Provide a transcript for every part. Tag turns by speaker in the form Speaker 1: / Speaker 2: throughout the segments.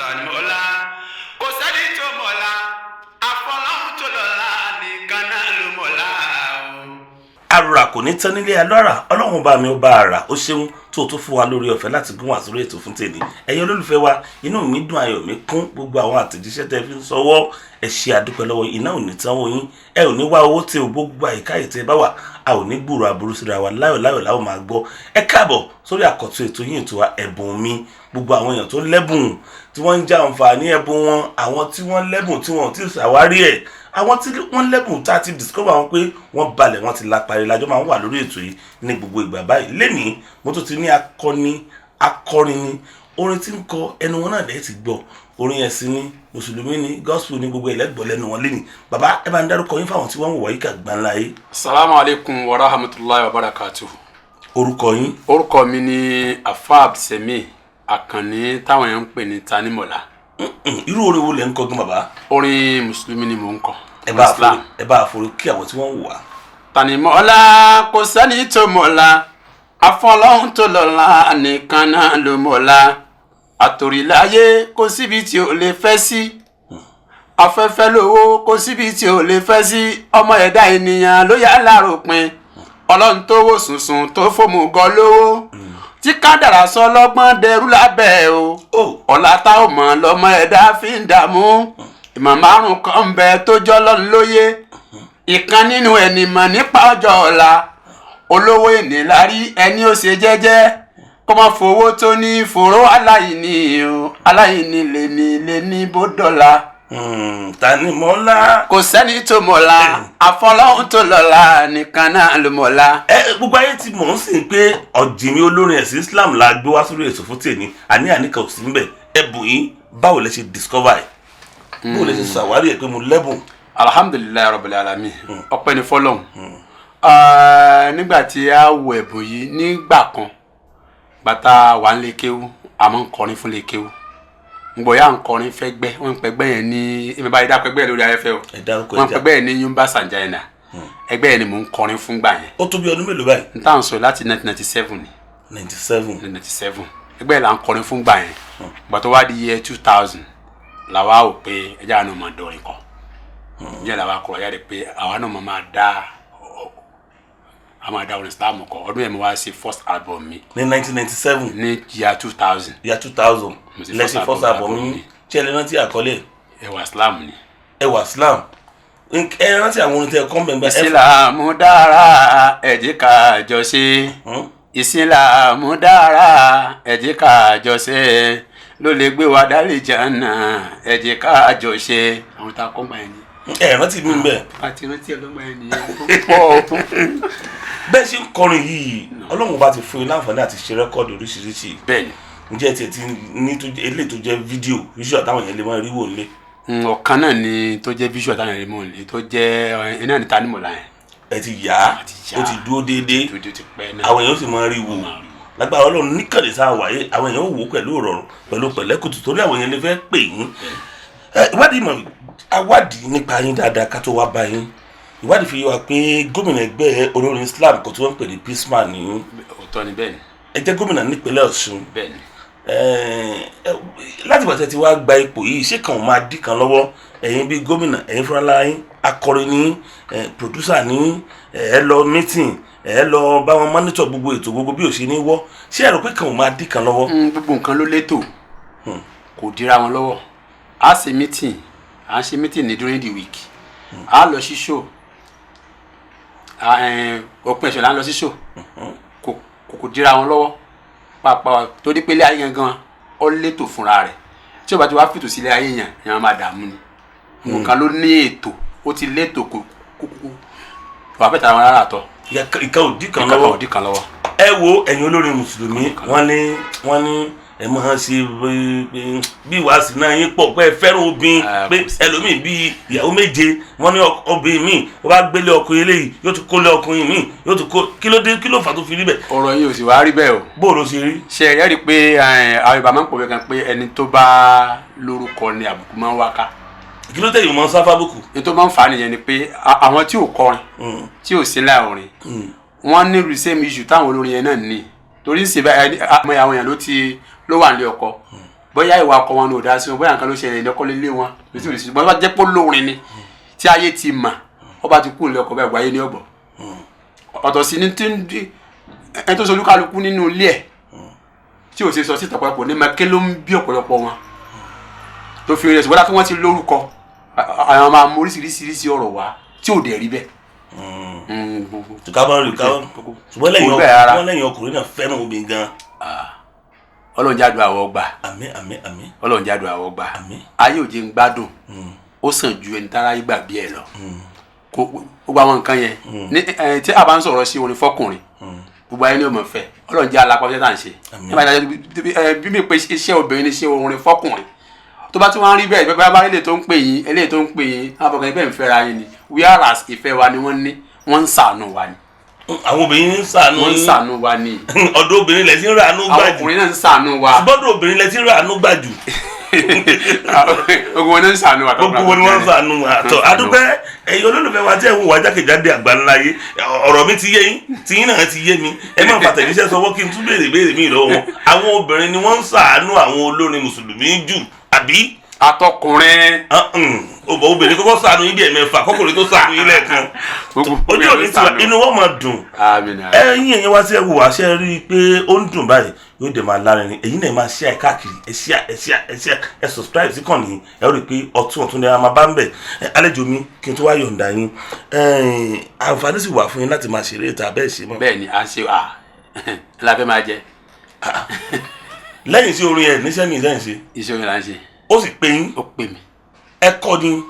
Speaker 1: Tanimọ́lá, kò sẹ́ni tó mọ̀la, àfọlọ́hún tó lọ́la nìkan náà ló mọ̀la o.
Speaker 2: Arora kò ní tán nílé alára. Ọlọ́run bá mi, ó bá ara ó ṣeun tó fún wa lórí ọ̀fẹ́ láti gún wá sórí ètò fún tèmi. Ẹ̀yin olólùfẹ́ wa, inú mi dùn, ayọ̀ mi kún. Gbogbo àwọn àtẹ̀jíṣẹ́ tẹ́ fi ń sọwọ́, ẹ ṣe, àdúpẹ́ lọ́wọ́. Iná ò ní tán wò yín, ẹ ò ní wá owó tí o. Gbogbo àyíká ètò ẹ bá wà, a ò ní gbúrò aburú síra wa. Láyọ̀ láyọ̀ láwọn máa gbọ́. Ẹ káàbọ̀ sórí àkọ́tún ètò yín, ètò wa, Ẹ̀bùn Mi. Gbogbo àwọn èèyàn tó lẹ́bùn tí wọ́n ń jẹ àǹfààní ẹ̀bùn wọn, àwọn tí wọ́n lẹ́bùn tí wọ́n ò tí ì ṣàwárí ẹ̀, àwọn tí wọ́n lẹ́bùn tá a ti discover wọn pé wọ́n balẹ̀, wọ́n ti lápá rí, lájọ́ máa ń wà lórí ètò yìí ní gbogbo ìgbà báyìí. Lénìí, mo tún ti ní akọni, akọrin ni. Orin tí ń kọ, ẹnu wọn náà lẹ́ẹ̀ ti gbọ́. Orin ẹ̀sìn ni, mùsùlùmí ni, gospel ni, gbogbo ẹlẹ́gbọ́ lẹ́nu wọn lénìí. Bàbá, ẹ bá ń dárúkọ yín fáwọn tí wọ́n ń wọ̀ yíká gbáńlá yìí.
Speaker 1: Salamu aleykum wa rahmatulahi wa barakatuhu.
Speaker 2: Orúkọ yín?
Speaker 1: Orúkọ mi ni Afab Semi Àkànní, táwọn èèyàn ń pè ní Tanimọ̀lá.
Speaker 2: Irú orin wo lẹ ń kọ gan, bàbá?
Speaker 1: Orin mùsùlùmí ni mò ń kọ.
Speaker 2: Ẹ bá àforí, ẹ bá àforí kí àwọn tí wọ́n ń wà.
Speaker 1: Tanimọ̀lá, kò sẹ́ni tó mọ̀la, àfọlọ́hún tó lọ́la nìkan náà ló mọ̀la. Àtòríláyé, kò síbi tí ò lè fẹ́ sí. Afẹ́fẹ́ lówó, kò síbi tí ò lè fẹ́ sí. Ọmọ ẹ̀dá ènìyàn ló yà láròpin. Ọlọ́run tó wò sùnsùn, tó fòmù gan lówó, tí kádàrá sọ lọ́gbọ́n dẹrú lábẹ́ o. Ọ̀la tá ò mọ̀ lọ́mọ ẹ̀dá fi ń dààmú. Ìmọ̀ márùn kan ń bẹ tó jọ́ lọ́n lóye. Ìkan nínú ẹni mọ̀ nípa ọjọ́ ọ̀la. Olówó ìnílárí, ẹni ó ṣe jẹ́jẹ́, kó má fowó tó ní fòró aláìní o. Aláìní lè ní lè ní bó dọ̀la.
Speaker 2: Tanimọ̀lá.
Speaker 1: Kò sẹ́ni tó mọ̀la, àfọlọ́hún tó lọ́la nìkan náà ló mọ̀la.
Speaker 2: Ẹ gbogbo ayé ti mọ̀ ń sìn pé ọ̀jìnmí olórin ẹ̀sìn Islam la gbé wá sórí ètò fún tèmi. Àní àníkà ò sí ń bẹ̀. Ẹ̀bùn yín, báwo lẹ ṣe discover ẹ̀? Báwo lẹ ṣe ṣàwárí ẹ̀ pé mo lẹ́bùn?
Speaker 1: Alhamdulillahi rabbil alamin, ọpẹ́ ni fọ́lọ́hun. Nígbà tí a wo ẹ̀bùn yìí nígbà kan, bàtà wà ń lè kéwú, àmọ́ ń kọrin fún lè kéwú, ngbọ̀yà ń kọrin fẹ́ gbẹ́, wọ́n ń pẹ́gbẹ́ yẹn ní ìmọ̀ báyìí dápẹ́ gbẹ́ lórí afẹ́fẹ́ o.
Speaker 2: Ẹ dárúkọ.
Speaker 1: Wọ́n ń
Speaker 2: ẹja.
Speaker 1: pẹ́gbẹ́ yẹn ní Yumba Sanjaina. Ẹgbẹ́ yẹn ni mò ń kọrin fún gbà yẹn.
Speaker 2: Ó tó bí ọdún mélòó báyìí?
Speaker 1: N táwọn sọ láti 1997 ni.
Speaker 2: 97.
Speaker 1: 1997, ẹgbẹ́ yẹn là ń kọrin fún gbà yẹn. Gbà tó wá di year 2000, làwa ò pé ẹjẹ́ àánú máa dọ̀rin kọ. Ǹjẹ́ làwa kọ̀ ọ́ yára pé àwa náà máa dá, a máa dá orin Islam kọ. Ọdún yẹn mo wá ṣe first album mi.
Speaker 2: Ní 1997?
Speaker 1: Ní year 2000.
Speaker 2: Year 2000.
Speaker 1: Mo ṣe
Speaker 2: lẹ́sìn first album yín.
Speaker 1: mi.
Speaker 2: Ṣé ẹ lè rántí àkọlé ẹ̀?
Speaker 1: Ẹwà Islam ni.
Speaker 2: Ẹwà Islam. Ẹ rántí àwọn orin tẹ ẹ kọ́ mbẹ̀ngbẹ̀?
Speaker 1: Ìsìlámù dára, ẹ jẹ́ ká jọ ṣe. Ìsìlámù dára, ẹ jẹ́ ká jọ ṣe, ló lè gbé wa dálé jàǹnà, ẹ jẹ́ ká jọ ṣe. Àwọn tá a kọ́ gbà yẹn ni.
Speaker 2: Ẹ rántí mi bẹ́ẹ̀?
Speaker 1: Àti rántí ẹ lọ́gbà yẹn nìyẹn pọ̀.
Speaker 2: Bẹ́ẹ̀ ṣe ń kọrin yìí, Ọlọ́run bá ti fún yín láǹfààní àti ṣe record oríṣiríṣi.
Speaker 1: Bẹ́ẹ̀ni.
Speaker 2: Ǹjẹ́ tiẹ̀ ti ní tó jẹ́ eléyìí tó jẹ́ fídíò visual táwọn yẹn lè máa rí wò nílé?
Speaker 1: Ọ̀kan náà ni tó jẹ́ visual táwọn yẹn mọ̀ ní, tó jẹ́ iná ní Tanimọ̀lá yẹn.
Speaker 2: Ẹ ti yà á?
Speaker 1: Ti yà á.
Speaker 2: Ó ti dúró déédéé?
Speaker 1: Tó ti pẹ́ náà.
Speaker 2: Àwọn èèyàn sì máa rí wò lágbára Ọlọ́run. Níkànnì sáà wáyé, àwọn èèyàn ó wò ó pẹ̀lú ìrọ̀rùn, pẹ̀lú pẹ̀lẹ́kùtù, torí àwọn èèyàn lè fẹ́ pè yín. Ẹ, ìwádìí mọ̀, awádìí nípa yín dáadáa ká tó wá bá yín. Ìwádìí fi yé wa pé gómìnà ẹgbẹ́ olórin Islam kan tí wọ́n ń pè ní Peaceman ní.
Speaker 1: Òótọ́ ni, bẹ́ẹ̀ ni.
Speaker 2: Ẹ jẹ́ gómìnà nípínlẹ̀ Ọ̀ṣun?
Speaker 1: Bẹ́ẹ̀ ni.
Speaker 2: Ẹ, láti ìgbà tí ẹ ti wá gba ipò yìí, ṣé kàn máa dí kan lọ́wọ́ ẹ̀yin bíi gómìnà? Ẹ̀yin fúnra lára yín, akọrin ní, producer ní, ẹ lọ meeting, ẹ lọ bá wọn monitor gbogbo ètò gbogbo bí ò ṣe ní wọ́. Ṣé ẹ rò pé kàn máa dí kan lọ́wọ́?
Speaker 1: Gbogbo nǹkan ló létò, kò dira wọn lọ́wọ́. A ṣe meeting, à ń ṣe meeting ní during the week, a lọ sí show, òpin ẹ̀sẹ̀ là ń lọ sí show. Kò dira wọn lọ́wọ́ pàápàá, torí pé ilé ayé gangan ó létò fúnra rẹ̀. Tí o bá ti wá fìtò sílé ayé yẹn, yẹn máa dààmú ni. Nǹkan ló ní ètò, ó ti létò, kò wà fẹ́ tara wọn rárá tọ́.
Speaker 2: Ìka ò dí kan
Speaker 1: ìka kan
Speaker 2: lọ́wọ́.
Speaker 1: Ò dí kan lọ́wọ́.
Speaker 2: Ẹ wo, ẹ̀yin olórin mùsùlùmí, wọ́n ní ẹ máa ń ṣe bí wàásù náà yín pọ̀, pé ẹ fẹ́ràn obìnrin,
Speaker 1: Ah,
Speaker 2: pé
Speaker 1: kò sí.
Speaker 2: ẹlòmíì bíi ìyàwó méje. Wọ́n ní obìnrin míì, ó bá gbélé ọkùnrin eléyìí, yóò tún kólé ọkùnrin míì, yóò tún kó. Kí ló dé? Kí ló fà tó fi rí bẹ́ẹ̀?
Speaker 1: Ọ̀rọ̀ yìí ò sì wá rí bẹ́ẹ̀ o.
Speaker 2: Bó ló ṣe rí?
Speaker 1: Ṣe ẹ rí i pé àwọn Yorùbá máa ń pòwe kan pé ẹni tó bá lórúkọ ni àbùkù máa ń wá ká.
Speaker 2: Kí ló tẹ̀yìn mọ́ sáfábùkù?
Speaker 1: Ní tó máa ń fà á nìyẹn ni pé àwọn tí ò kọrin, tí ò sí láì orin, wọ́n ní the same issue táwọn olórin yẹn náà ní, torí sì bá ẹni àmọ́ àwọn èèyàn ló ti ló wà nílé ọkọ. Bóyá ìwà ọkọ wọn ni ò dá sí wọn, bóyá nǹkan ló ṣẹlẹ̀ ní ọkọ lélẹ̀ wọn lóṣù lóṣù. Bóyá jẹ́ pé olórin ni tí ayé ti mà, ọba ti kú nílé ọkọ bẹ́ẹ̀, gbáyé ní ọ̀gbọ̀. Ọ̀tọ̀ sí ni tí ń di ẹni tó ṣe olúkálukú nínú ilé ẹ̀ tí ò ṣe sọ síta ọ̀pọ̀lọpọ̀ ní ma ké ló ń bí ọ̀pọ̀lọpọ̀ wọn tó fi rẹ̀. Ṣùgbọ́n kí wọ́n ti lórúkọ, àwọn máa mú oríṣiríṣiríṣi ọ̀rọ̀ wá tí ò dẹ̀ rí bẹ́ẹ̀.
Speaker 2: Ká máa rí ká, ṣùgbọ́n lẹ́yìn
Speaker 1: Kò bẹ́ẹ̀ rárá.
Speaker 2: Wọ́n lẹ́yìn ọkùnrin náà fẹ́ràn obìnrin gan.
Speaker 1: Ọlọ́run jáde àwọ̀ gbà.
Speaker 2: Àmín, àmín, àmín.
Speaker 1: Ọlọ́run jáde àwọ̀ gbà.
Speaker 2: Àmín.
Speaker 1: Ayé òjé ń gbádùn, ó sàn ju ẹni tára yí gbà bí ẹ lọ. Kó gbogbo àwọn nǹkan yẹn ní ẹ tí a bá ń sọ̀rọ̀ sí orin fọkùnrin, gbogbo ayé ní ọmọ fẹ́. Ọlọ́run jẹ́ alápá tá à ń ṣe.
Speaker 2: Àmín.
Speaker 1: Nígbà tí a bí mi pé iṣẹ́ obìnrin ní iṣẹ́ orin fọkùnrin, tó bá tún wá ń rí bẹ́ẹ̀, bẹ́ẹ̀ bá eléyìí tó ń pè yín, eléyìí tó ń pè yín, àwọn afọkàn bẹ́ẹ̀ ń fẹ́ra yín ni, whereas ìfẹ́ wa ni wọ́n ní, wọ́n ń ṣàánú wa ni.
Speaker 2: Àwọn obìnrin ń ṣàánú
Speaker 1: Wọ́n ń
Speaker 2: yín.
Speaker 1: ṣàánú wa ni.
Speaker 2: Ọ̀dọ̀ obìnrin lẹ ti ń ràánú
Speaker 1: Àwọn
Speaker 2: gbà jù.
Speaker 1: ọkùnrin náà ń ṣàánú wa.
Speaker 2: Ṣùgbọ́n obìnrin lẹ ti ń ràánú gbà jù.
Speaker 1: Ogun wọn náà ń ṣàánú wa.
Speaker 2: Gbogbo wọn ni wọ́n ń ṣàánú wa. Àtọ adúpẹ́, ẹ̀yin olólùfẹ́ wa tí ẹ̀ ń wò wá jákèjádé àgbáńlá yé, ọ̀rọ̀ mi ti yé yín, tí yín náà ti yé mi. Ẹ máa fàtẹ̀jíṣẹ́ sọwọ́ kí n tún béèrè béèrè mi lọ́wọ́ wọn. Àwọn obìnrin ni wọ́n ń ṣàánú àwọn olórin mùsùlùmí jù, àbí?
Speaker 1: Atọkùnrin.
Speaker 2: Obìnrin kọ́kọ́ ṣàánú yín bí ẹ̀mẹ́fà kọ́kùnrin tó ṣàánú yín lẹ́ẹ̀kan.
Speaker 1: Gbogbo
Speaker 2: Ojú òní tiwa, inú wọn máa dùn.
Speaker 1: Àmín.
Speaker 2: Ẹ̀yin ẹ̀yin wá sí ẹ wò wá, ṣe rí i pé ó ń dùn báyìí, yóò dẹ̀ máa lárinrin. Èyí náà máa share káàkiri, ẹ share, ẹ share, ẹ share, ẹ subscribe sí kàn ní ẹ ó rí i pé ọ̀tún ọ̀tún ni a máa bá ń bẹ̀. Ẹ, àlejò mi, kí n tó wá yọ̀ǹda yín, àǹfààní sì wà fún yín láti máa ṣeré ìta bẹ́ẹ̀ ṣe mọ́.
Speaker 1: Bẹ́ẹ̀ ni, a ṣe à la fẹ́ máa jẹ.
Speaker 2: Lẹ́yìn sí orin ẹ̀ níṣẹ́ mi lẹ́yìn sí.
Speaker 1: Iṣẹ́ orin là ń ṣe.
Speaker 2: Ó sì pé yín.
Speaker 1: Ó pè mí.
Speaker 2: Ẹ kọ́ ni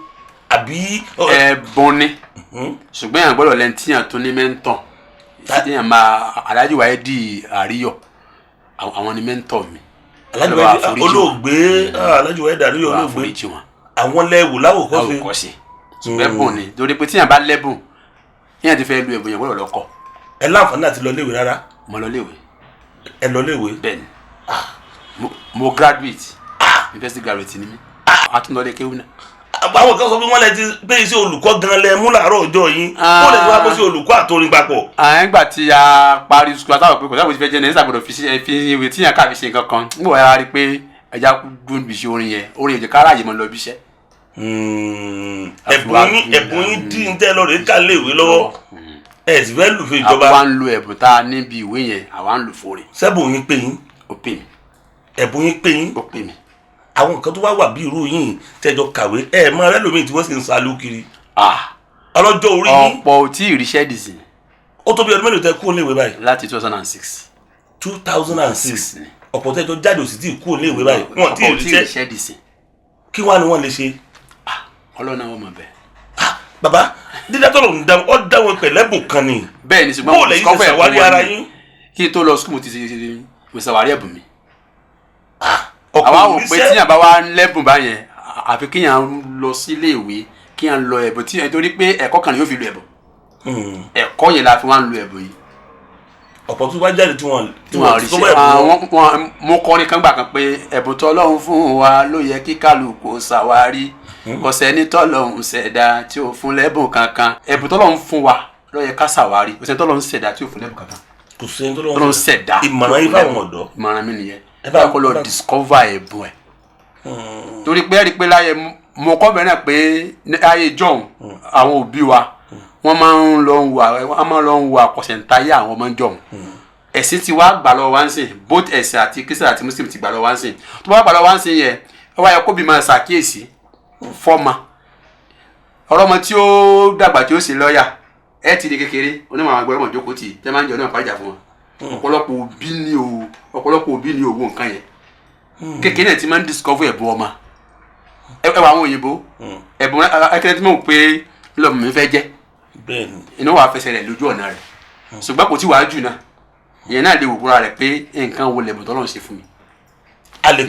Speaker 2: àbí?
Speaker 1: Ẹ̀bùn ni, ṣùgbọ́n èèyàn gbọ́dọ̀ lẹ́ni tíyàn tó ní mentor, tíyàn máa Alhaji Waheed Àríyọ̀, àwọn ni mentor mi.
Speaker 2: Alhaji
Speaker 1: Ọlọ́run
Speaker 2: Waheed
Speaker 1: àforíjì wọn.
Speaker 2: Olóògbé Alhaji Waheed Àríyọ̀.
Speaker 1: Ọlọ́run
Speaker 2: Olóògbé.
Speaker 1: àforíjì wọn.
Speaker 2: Àwọn lẹ́wù láwòkọ́ṣe.
Speaker 1: Láwòkọ́ṣe, ṣùgbọ́n ẹ̀bùn ni, torí pé tíyàn bá lẹ́bùn, tíyàn ti fẹ́ lu ẹ̀bùn yẹn gbọ́dọ̀ lọ́kọ̀.
Speaker 2: Ẹ láǹfààní àti lọ léèwé rárá?
Speaker 1: Mo lọ léèwé.
Speaker 2: Ẹ lọ léèwé?
Speaker 1: Bẹ́ẹ̀ ni, mo graduate, university graduate ni mí, atúndọ̀lẹ̀ kéwù náà.
Speaker 2: Àwọn kan sọ pé wọ́n lẹ ti pé iṣẹ́ olùkọ́ gan lẹ mú làárọ̀ ọjọ́ yín, ó lè wá bó ṣe olùkọ́ àtòrin papọ̀.
Speaker 1: À ń gbà tí a parí sukùl, àtàwọn pé kò sábà ti fẹ́ jẹ́ ní sábà fi ṣe fi ìwé tíyàn ká fi ṣe nǹkan kan, ń bọ̀ wá rí i pé ẹja dún bí ṣe orin yẹn, orin yẹn jẹ́ ká ráàyè mọ́ lọ bí iṣẹ́.
Speaker 2: Ẹ̀bùn yín dín tẹ́ lọ rèé ká léèwé lọ́wọ́, ẹ sì fẹ́ lùfẹ́ ìjọba.
Speaker 1: Àwa ń lo ẹ̀bùn tá a níbi ìwé yẹn, àwa ń lò fóore.
Speaker 2: Sẹ́bùn yín pé yín.
Speaker 1: Ó pè mí.
Speaker 2: Ẹ̀bùn yín pé yín.
Speaker 1: Ó pè mí.
Speaker 2: Àwọn nǹkan tó wá wà bí irú yín tẹ́jọ kàwé, ẹ mọ ẹlòmíì tí wọ́n sì ń salú kiri ọlọ́jọ́ orí yín.
Speaker 1: Ọ̀pọ̀ ò tí ì ríṣẹ́ dìsìn.
Speaker 2: Ó tó bí ọdún mélòó tẹ́ kúrò léèwé báyìí?
Speaker 1: Láti 2006.
Speaker 2: 2006.
Speaker 1: Ni.
Speaker 2: Ọ̀pọ̀ tẹ́jọ jáde ò sì tí ì kúrò léèwé báyìí, wọ́n tí ì
Speaker 1: Ọ̀pọ̀ ò tí ì
Speaker 2: ríṣẹ́.
Speaker 1: ríṣẹ́ dìsìn.
Speaker 2: Kí wàá ni wọ́n lè ṣe?
Speaker 1: Ọlọ́run náà wọ́n mọ̀ bẹ́ẹ̀.
Speaker 2: Bàbá, dídá tọ́lọ̀ ń dá ọ dá wọn pẹ̀lẹ́bùn kan ni.
Speaker 1: Bẹ́ẹ̀ ni, ṣùgbọ́n
Speaker 2: Bó lẹ́yìn ṣe
Speaker 1: discover ẹ̀bùn
Speaker 2: ṣàwárí
Speaker 1: wọn
Speaker 2: ara
Speaker 1: ni.
Speaker 2: yín?
Speaker 1: Kí n tó lọ school, mo ti ṣe, mo ṣàwárí ẹ̀bùn mi.
Speaker 2: Ọ̀pọ̀
Speaker 1: Àwa wò pé
Speaker 2: òrìṣẹ́.
Speaker 1: tíyàn bá wá ń lẹ́bùn báyẹn, àfi kíyàn lọ sílé ìwé, kíyàn lọ ẹ̀bùn tíyàn, torí pé ẹ̀kọ́ kan ni yóò fi lo ẹ̀bùn. Ẹ̀kọ́ yẹn la fi wá ń lo ẹ̀bùn yìí.
Speaker 2: Ọ̀pọ̀ tó wá jáde tí wọ́n
Speaker 1: Tí wọ́n rí
Speaker 2: tí
Speaker 1: ṣe
Speaker 2: wọ́n ẹ̀bùn wọn.
Speaker 1: àwọn mo kọrin kan gbà kan pé ẹ̀bùn tọ́lọ́run fún wa ló yẹ kí kálukú ṣàwárí, kò sẹ́ni tọ́lọ́run ṣẹ̀dá tí ò fún lẹ́bùn kankan. Ẹ̀bùn tọ́lọ́run fún wa ló yẹ ká ṣàwárí, kò sẹ́ni tọ́lọ́run ṣẹ̀dá tí ò fún lẹ́bùn kankan.
Speaker 2: Kò sẹ́ni
Speaker 1: Tọ́lọ́run ṣẹ̀dá.
Speaker 2: Ìmọ̀ràn yín fáwọn ọ̀dọ́?
Speaker 1: Ìmọ̀ràn mi nìyẹn.
Speaker 2: Ẹ
Speaker 1: Ẹ
Speaker 2: bá-
Speaker 1: bá kó lọ discover ẹ̀bùn ẹ̀, torí pé ẹ rí i pé láyé mo kọ́ bẹ̀rẹ̀ náà pé ní ayé jọ̀hún, àwọn òbí wa wọ́n máa ń lọ ń wo, wọ́n máa ń lọ ń wo àkọsẹ̀ntáyé àwọn ọmọ jọ̀hún. Ẹ̀sìn ti wá gbà lọ́wọ́ wá ń sìn, both ẹ̀sìn àti Christian àti Muslim ti gbà lọ́wọ́ wá ń sìn. Tó bá gbà lọ́wọ́ wá ń sìn yẹn, ó wá yẹ kóbi máa ṣàkíyèsí fọ́mà ọ̀rọ̀ ọmọ tí ó dàgbà tí ó sì lọ́ọ̀yà. Ẹ ti di kékeré onímọ̀ àwọn agbọ́dọ̀ mọ̀ jókòó tì í tẹ́ máa ń jẹ onímọ̀ pàjáwìrì fún wọn. Ọ̀pọ̀lọpọ̀ òbí ni o, ọ̀pọ̀lọpọ̀ òbí ni òwò nǹkan yẹn kékeré náà ti máa ń discover ẹ̀bùn ọmọ. Ẹ wọ àwọn òyìnbó, ẹ̀bùn ẹkẹrẹ tí mo rò pé lọ́mọ mi fẹ́ jẹ́ inú wa fẹsẹ̀ rẹ̀ lójú ọ̀nà rẹ̀, ṣùgbọ́n kò tí wàá jù náà, ìyẹn náà lè wò fúnra rẹ̀ pé nǹkan wo lẹ̀bùn tọ́lọ́run ṣe fún mi.
Speaker 2: A lè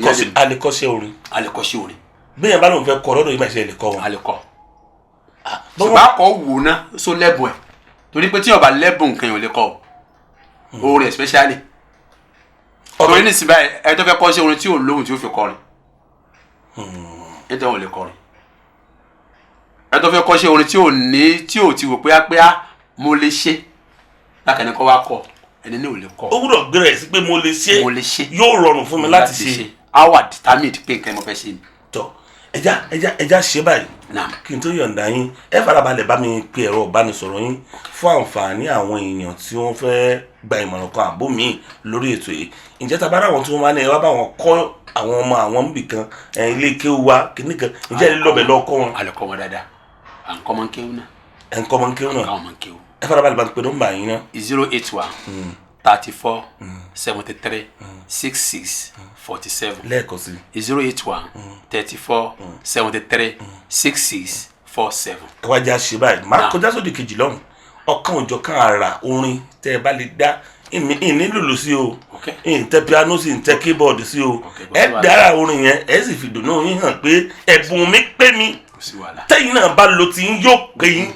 Speaker 2: kọ́ṣẹ́ orin?
Speaker 1: A lè kọ́ sí orin.
Speaker 2: Bẹ́ẹ̀ bá lóun fẹ́ kọ́ lọ́dọ̀ yìí, máa ṣe lè kọ́ wọn?
Speaker 1: A lè kọ́, ṣùgbọ́n akọ wò ná só lẹ́bùn ẹ̀, torí pé tí ó bá lẹ́bùn nǹkan yẹn ò lè kọ́ o, orin especially, torí ní ìsìn báyìí, ẹ tó fẹ́ kọ́ sí orin tí ò lóhùn tí ó fi kọrin, ẹ tó ò lè kọrin. Ẹ tó fẹ́ kọ́ sí orin tí ò ní, tí ò ti wò pé á pé á mo lè ṣe lákàní kọ́ wá kọ́, ẹni ní ò lè kọ́.
Speaker 2: Ó gbúdọ̀ gbéra ẹ̀ sí pé mo lè ṣe.
Speaker 1: Mo lè ṣe.
Speaker 2: Yóò rọrùn fún mi láti ṣe.
Speaker 1: Á wà determined pé nǹkan mo fẹ́ ṣe ni.
Speaker 2: Tọ, ẹja ẹja ẹja ṣe báyìí.
Speaker 1: Naam.
Speaker 2: Kí n tó yọ̀ǹda yín, ẹ farabalẹ̀ bá mi pe ẹ̀rọ ìbánisọ̀rọ̀ yín fún àǹfààní àwọn èèyàn tí wọ́n fẹ́ gba ìmọ̀ràn kan àbó míì lórí ètò yìí. Ǹjẹ́ tá a bá ráwọn tí wọ́n máa ní ẹ wá bá wọn kọ́ àwọn ọmọ àwọn níbì kan, ẹ, ilé kéwú wa kìíní kan, ǹjẹ́ ẹ lè lọ́bẹ̀ lọ kọ́ wọn?
Speaker 1: A lè kọ́ wọn dáadáa, à ń kọ́ máa ń kéwú náà.
Speaker 2: Ẹ̀ ń kọ́ wọn kéwú náà?
Speaker 1: Káwọn máa ń kéwú.
Speaker 2: Ẹ farabalẹ̀ bá mi pe nọ́mbà yín náà.
Speaker 1: 081 34 73 66 47.
Speaker 2: Lẹ́ẹ̀kan sí.
Speaker 1: 081 34 73 66 47.
Speaker 2: Ẹ wá já ṣe báyìí, máa kọjá sódì kejì lọ́hùn, ọ̀kan òjọ̀kan àrà orin tẹ́ ẹ bá lè dá, ìní lùlù sí o, ìǹtẹ piano sí, ìǹtẹ keyboard sí o.
Speaker 1: Okay, kò
Speaker 2: Ẹ
Speaker 1: sí wàhálà.
Speaker 2: dára orin yẹn, ẹ sì fi dùnú yín hàn pé ẹ̀bùn mi pé mi.
Speaker 1: Kò sí wàhálà.
Speaker 2: Tẹ́yìn náà bá lo ti ń yóò pé yín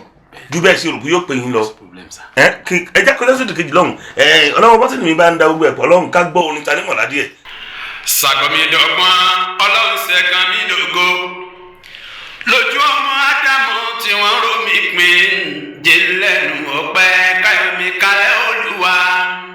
Speaker 2: ju bẹ́ẹ̀ ṣe rò pé yóò pé yín lọ.
Speaker 1: Problem, sir.
Speaker 2: Ẹ kí ẹ já kọjá sódì kejì lọ́hùn, ẹ ọlọ́wọ́ bọ́sẹ̀ mi bá ń da gbogbo ẹ̀pọ̀ lọ́hùn, ká gbọ́ orin ta ní mọ̀lá díẹ̀.
Speaker 1: Ṣàgbọ́mídọ́gbọ́n ọlọ́run ṣẹ̀gàn mi lógo lójú ọmọ ádámù tí wọ́n rò mí pín jẹ́ lẹ́nu ọpẹ́.